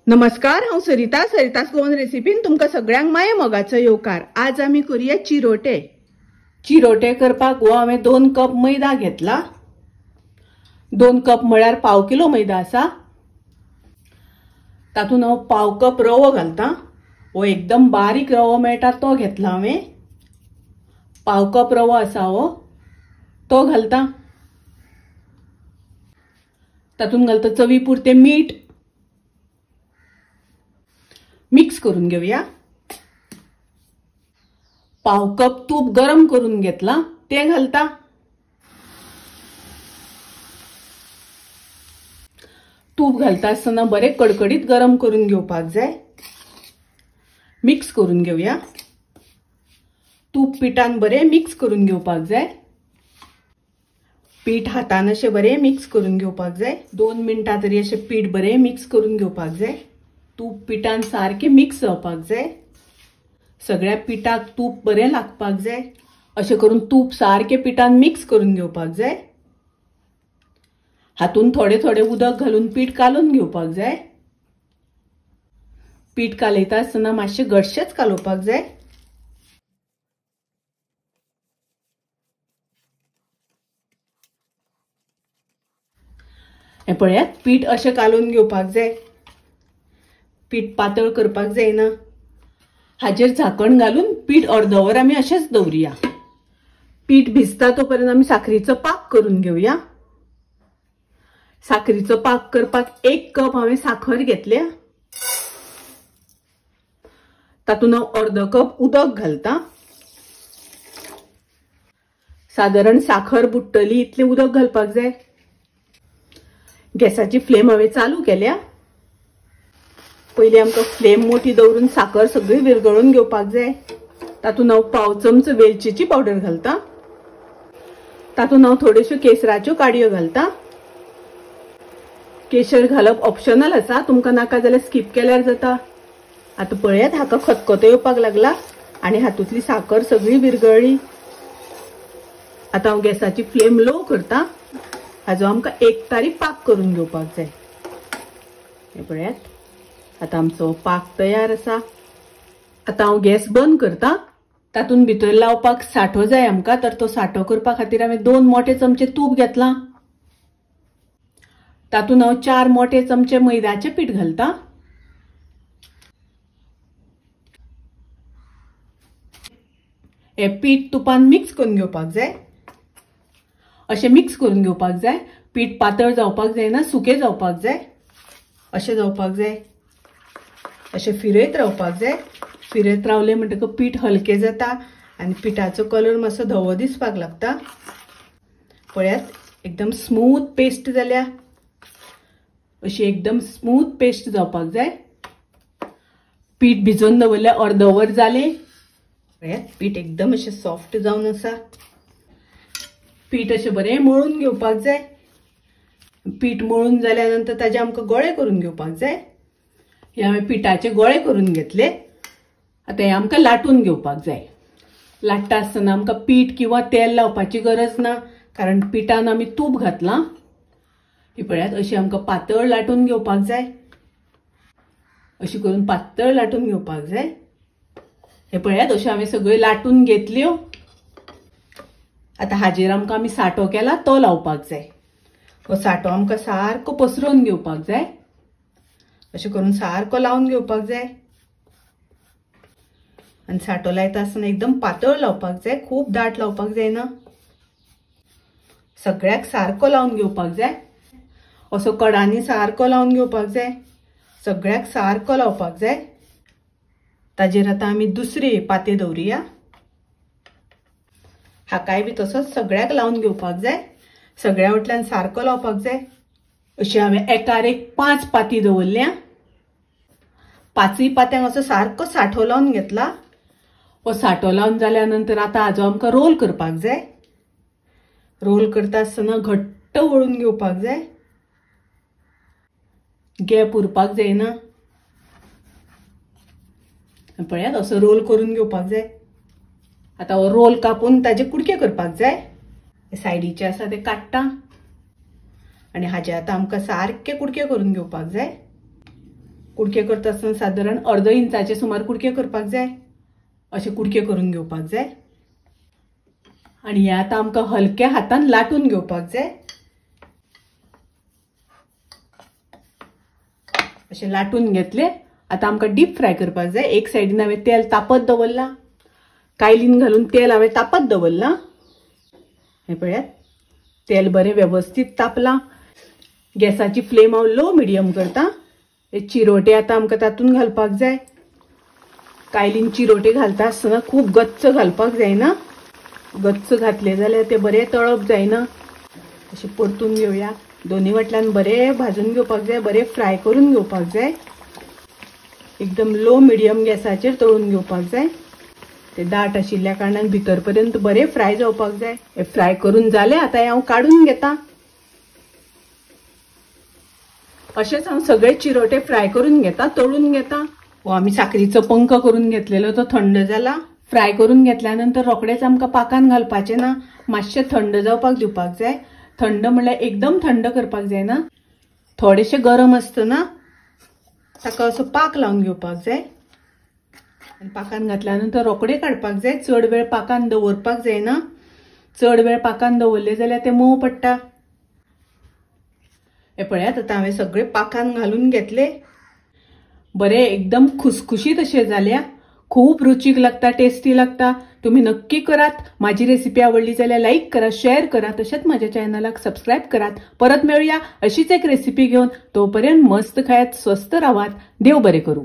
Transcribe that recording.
नमस्कार, हांव सरिता, सरितास गोवन रेसिपीन तुमकां सगळ्यांक माये मोगाचो येवकार। आज आमी करूया चिरोटे। चिरोटे करपाक हो हांवें 2 कप मैदा घेतला। 2 कप म्हळ्यार पाव किलो मैदा आसा। तातूंत हांव पाव कप रवो घालता। हो एकदम बारीक रवो मेळटा तो घेतला हांवें। पाव कप रवो आसा हो, तो घालता। तातूंत घालता चवी पुरतें मीठ। मिक्स करून घेऊया। पाव कप तूप गरम करून घेतला ते घालता। तूप घालता आसतना बरे कडकडीत गरम करून घेवपाक जाय। मिक्स करून घेऊया। तूप पिठान बरे मिक्स करून घेवपाक जाय। पीठ हातान अशें बरे मिक्स करून घेवपाक जाय। 2 मिनटां तरी अशें पीठ बरे मिक्स करून घेवपाक जाय। तूप पिठान सारकें मिक्स जावपाक जाय। सगळ्या पिठाक तूप बरें लागपाक जाय। अशें करून तूप सारकें पिठान मिक्स करून घेवपाक जाय। हातून थोडे थोडे उदक घालून पीठ कालोवन घेवपाक जाय। पीठ कालयता आसतना मातशें घटशेंच कालोवपाक जाय। हें पळयात, पीठ अशें कालोवन घेवपाक जाय। पीठ पातळ करपाक जायना। हाजेर झाकण घालून पीठ अर्दवर आमी अशेंच दवरुया। पीठ भिजता तो पर्यंत आमी साखरीचो पाक करून घेवया। साखरीचो पाक करपाक 1 कप हांवें साखर घेतल्या। तातूंत हांव अर्द कप उदक घालता। सादारण साखर बुडटली इतलें उदक घालपाक जाय। गॅसाची फ्लेम हांवें चालू केल्या। पयलीं आमकां फ्लेम मोठी दवरून साखर सगळी विरगळून घेवपाक जाय। तातूंत हांव पाव चमचो वेलचीची पावडर घालता। तातूंत हांव थोड्योश्यो केसराच्यो काडयो घालता। केसर घालप ऑप्शनल आसा, तुमकां नाका जाल्यार स्कीप केल्यार जाता। आतां पळयात, हाका खतखतो येवपाक लागला आनी हातूंतली साखर सगळी विरगळ्ळी। आतां हांव गॅसाची फ्लेम लो करता। हाजो आमकां 1 तारी पाक करून घेवपाक जाय। हें पळयात, आतां आमचो पाक तयार आसा। आतां हांव गॅस बंद करता। तातूंत भितर लावपाक साठो जाय आमकां, तर तो साठो करपा खातीर हांवें 2 मोठे चमचे तूप घेतला। तातूंत हांव 4 मोठे चमचे मैद्याचें पीठ घालता। हें पीठ तुपान मिक्स करून घेवपाक जाय। अशें मिक्स करून घेवपाक जाय। पीठ पातळ जावपाक जायना, सुकें जावपाक जाय। अशें जावपाक जाय। अशें फिरयत रावपाक जाय। फिरयत रावलें म्हणटकच पीठ हलकें जाता आनी पिठाचो कलर मातसो धवो दिसपाक लागता। पळयात, एकदम स्मूथ पेस्ट जाल्या। अशी एकदम स्मूथ पेस्ट जावपाक जाय। पीठ भिजोवन दवरलें अर्द वर जालें। पळयात, पीठ एकदम अशें सॉफ्ट जावन आसा। पीठ अशें बरें मळून घेवपाक जाय। पीठ मळून जाल्या नंतर ताजे आमकां गोळे करून घेवपाक जाय। हे हांवें पिठाचे गोळे करून घेतले। आतां हे आमकां लाटून घेवपाक जाय। लाट्टा आसतना आमकां पीठ किंवा तेल लावपाची गरज ना, कारण पिठान आमी तूप घातलां। ही पळयात, अशी आमकां पातळ लाटून घेवपाक जाय। अशी करून पातळ लाटून घेवपाक जाय। हे पळयात, अश्यो हांवें सगळ्यो लाटून घेतल्यो। आतां हाजेर आमकां आमी साठो केला तो लावपाक जाय। हो साठो आमकां सारको पसरोवन घेवपाक जाय। अशें करून सारको लावन घेवपाक जाय। आनी साठो लायता आसतना एकदम पातळ लावपाक जाय, खूब दाट लावपाक जायना। सगळ्याक सारको लावन घेवपाक जाय। असो कडांनी सारको लावन घेवपाक जाय। सगळ्याक सारको लावपाक जाय। ताजेर आतां आमी दुसरी पाते दवरुया। हाकाय बी तसोच सगळ्याक लावन घेवपाक जाय। सगळ्या वटल्यान सारको लावपाक जाय। अशें हांवें एकार एक 5 पाती दवरल्या। 5 पात्यांक असो सारको साठो लावन घेतला। हो साठो लावन जाल्या नंतर आतां हाजो आमकां रोल करपाक जाय। रोल करता आसतना घट्ट वळून घेवपाक जाय। गॅप उरपाक जायना। पळयात, असो रोल करून घेवपाक जाय। आतां हो रोल कापून ताजे कुडके करपाक जाय। सायडीचे आसा ते काडटा आनी हाजे आतां आमकां सारके कुडके करून घेवपाक जाय। कुडके करता आसतना सादारण अर्द इंचाचे सुमार कुडके करपाक जाय. अशे कुडके करून घेवपाक जाय. आनी हे आतां आमकां हलक्या हातान लाटून घेवपाक जाय. अशें लाटून घेतले. आतां आमकां डीप फ्राय करपाक जाय. एक सायडीन हांवें तेल तापत दवरलां. कायलीन घालून तेल हांवें तापत दवरलां. हें पळयात, तेल बरें वेवस्थीत तापलां. गॅसाची फ्लेम हांव लो मिडियम करता. हे चिरोटे आतां आमकां तातूंत घालपाक जाय. कायलीन चिरोटे घालता आसतना खूब गच्च घालपाक जायना. गच्च घातले जाल्यार ते बरें तळप जायना. अशें परतून घेवया. दोनी वाटल्यान बरें भाजून घेवपाक जाय. बरें फ्राय करून घेवपाक जाय. एकदम लो मिडियम गॅसाचेर तळून घेवपाक जाय. ते दाट आशिल्ल्या कारणान भितर पर्यंत बरें फ्राय जावपाक जाय. हे फ्राय करून जालें. आतां हांव काडून घेता. अशेंच हांव सगळे चिरोटे फ्राय करून घेता, तळून घेता. हो आमी साकरीचो पंख करून घेतलेलो तो थंड जाला. फ्राय करून घेतल्या नंतर रोखडेच आमकां पाकान घालपाचें ना. मातशें थंड जावपाक दिवपाक जाय. थंड म्हणल्यार एकदम थंड करपाक जायना. थोडेशें गरम आसतना ताका असो पाक लावन घेवपाक जाय. आनी पाकान घातल्या नंतर रोखडे काडपाक जाय. चड वेळ पाकान दवरपाक जायना. चड वेळ पाकान दवरले जाल्यार ते मोव पडटा. हे पळयात, आतां हांवें सगळे पाकान घालून घेतले. बरे एकदम खुसखुशीत अशे जाल्या. खूब रुचीक लागता, टेस्टी लागता. तुम्ही नक्की करात. माझी रेसिपी आवडली जाल्यार लाईक करा, शेअर करा, तशेंच माझ्या चॅनलाक सबस्क्राईब करात. परत मेळूया अशीच एक रेसिपी घेवन. तोपर्यंत मस्त खायात, स्वस्थ रावात. देव बरें करूं.